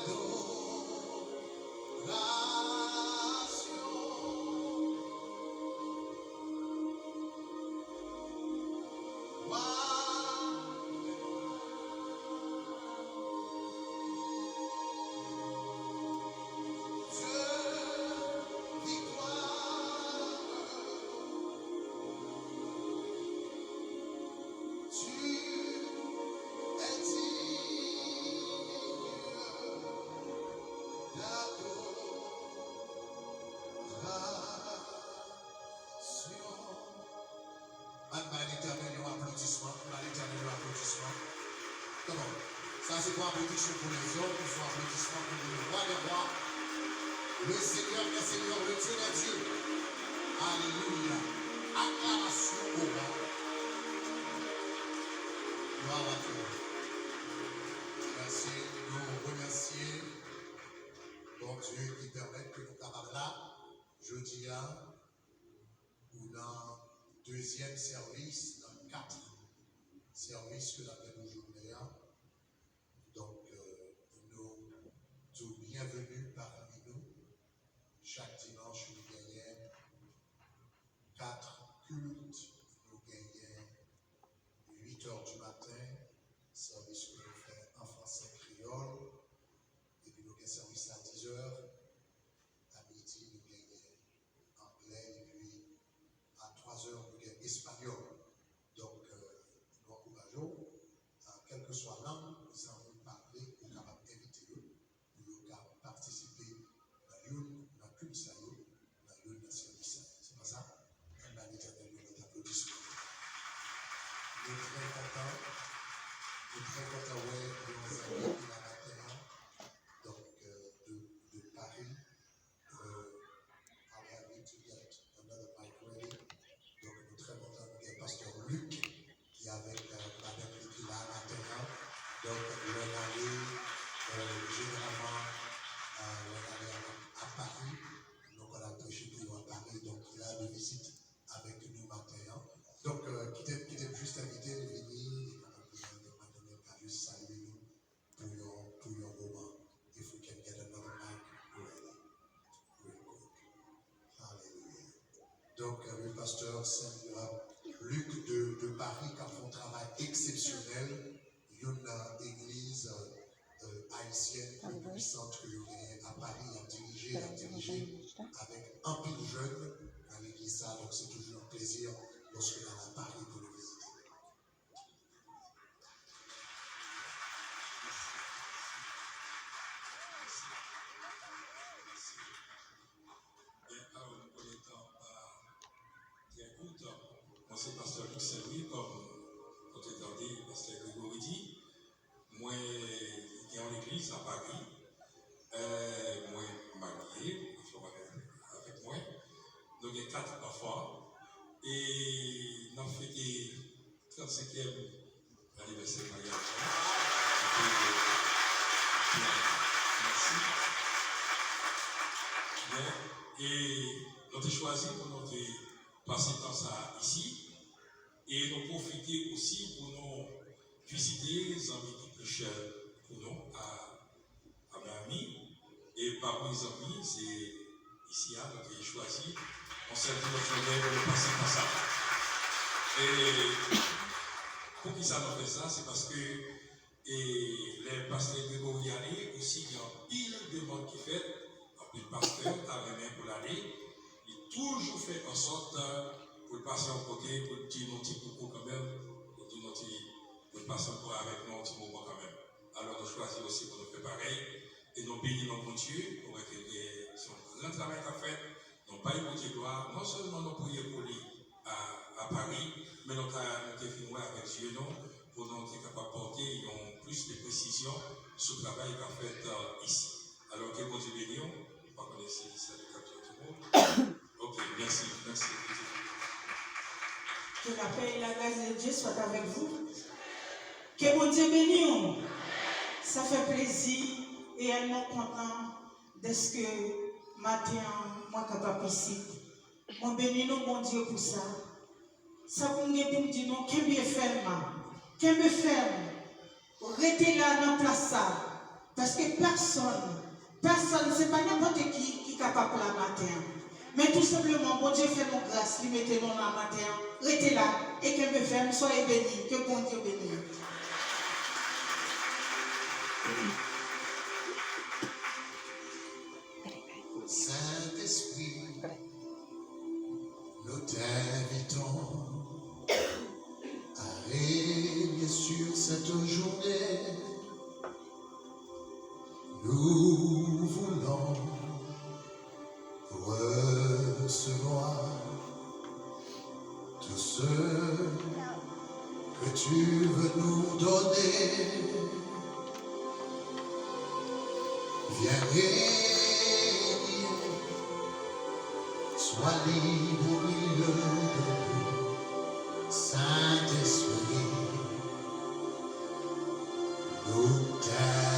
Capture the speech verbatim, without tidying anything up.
Adorasyon. Wa Dieu, victoire. Tu es digne d'adoration. Ann bay Letènèl yon aplodisman, ann bay Letènèl yon aplodisman. Come on. Ça, c'est pas applaudissement pour les hommes, c'est un applaudissement pour le roi des rois, le Seigneur des seigneurs, le Dieu des dieux. Alléluia. Acclamation au roi. Gloire à Dieu. Mèsi, nou remèsye Bondye ki pèmèt ke nou kapab la jodi a pou nan dezyèm sèvis nan kat sèvis ke n ap gen pou jounen an. Donk, euh, nou di w byenveni pami nou. Chak dimanch, nou genyen kat kilt, nou genyen uit è di maten, sèvis ke nou fè an fransè kreyòl, epi nou gen sèvis a diz è, a midi, nou genyen anglè, epi a twa zè, nou gen espanyòl. Donk, euh, nou ankouraje w, euh, kèlkeswa lang zanmi w pale, ou kapab envite yo pou yo ka patisipe nan youn nan kilt sa yo, nan youn nan sèvis sa yo. Se pa sa? Ann ba Letènèl yon lòt aplodisman. Nou trè kontan, nou trè kontan wè yon zanmi ki la maten an, donk, euh, de, de Paris. Euh, I'll have you to get another mic ready. Donk, nou trè kontan nou gen pastè Luc ki avèk, euh, madanm li ki la maten an. Donk, lè n ale, euh, jeneralman, euh, lè n ale a, a Paris, nou konn al preche pou yo a Paris. Donk, li la de vizit avèk nou maten an. Donk, euh, kite, kite m jis envite l vini, li kapab vini avèk madanm li ka jis salye nou pou yon, pou yon moman. If we can get another mic ready, real quick. Hallelujah. Donk, euh, le pasteur Samuel Luc de, de Paris, k ap fè yon travay eksepsyonèl, youn nan egliz, euh, euh, ayisyèn ki pi pwisan ke yo genyen a Paris, y ap dirije, y ap dirije avèk anpil jèn nan legliz sa, donk se toujou yon plezi lòske n al a Paris pou nou vizite. Byen, alò, nou konnen tan pa trè kout. Mwen se pastè Luc Saint-Louis, kòm ou te tande pastè Gregory di. Mwen gen yon legliz a Paris. Eh, mwen marye, anfen, avèk, avèk mwen. Nou gen kat anfan. E n ap fete trannsenkyèm anivèsè maryaj la. Epi, byen, mèsi. Byen, e nou te chwazi pou nou te pase tan sa a isi. E nou pwofite osi pou nou vizite zanmi ki pi chè pou nou a a Miami. E pami zanmi, se isi a, nou te chwazi yon sèl dimanch nan lane pou nou pase ansanm. E poukisa nou fè sa? Se paske, e, lè pastè Gregory ale, osi gen anpil demann ki fèt, anpil pastè ta renmen pou l ale, li toujou fè ansòt pou l pase yon kote, pou l di nou ti koukou kanmenm, pou l di nou ti, pou l pase ankò avèk nou yon ti moman kanmenm. Alò, nou chwazi osi pou nou fè parèy. E nou beni non Bondye, nou wè ke gen, se yon gran travay k ap fèt. Nou bay Bondye glwa, non sèlman nou priye pou li a, a Paris, men nou ka, nou te vin wè avèk zye nou, pou nou te kapab pote yon plis de presizyon sou travay k ap fèt, euh, isi. Alò, ke Bondye beni w. M pa konnen si sa te kapte tout moun. Ok, mèsi, mèsi. Que la paix et la grâce de Dieu soient avec vous. Ke Bondye beni w. Sa fè plezi e èl mwen kontan dèske maten an mwen kapab isit. Mwen beni non Bondye pou sa. Sa pou m gen pou m di nou, kenbe fèm, kenbe fèm. Rete la nan plas sa. Paske pèsonn, pèsonn, se pa nenpòt ki ki kapab la maten an. Men tou senpleman, Bondye fè nou gras, li mete nou la maten an. Rete la e kenbe fèm, soyez bénis, que Bondye beni. Saint-Esprit, nous t'invitons à régner sur cette journée. Nous voulons recevoir tout ce que tu veux nous donner. Viens régner, sois libre au milieu de nous, Saint-Esprit. Nous t'aimons.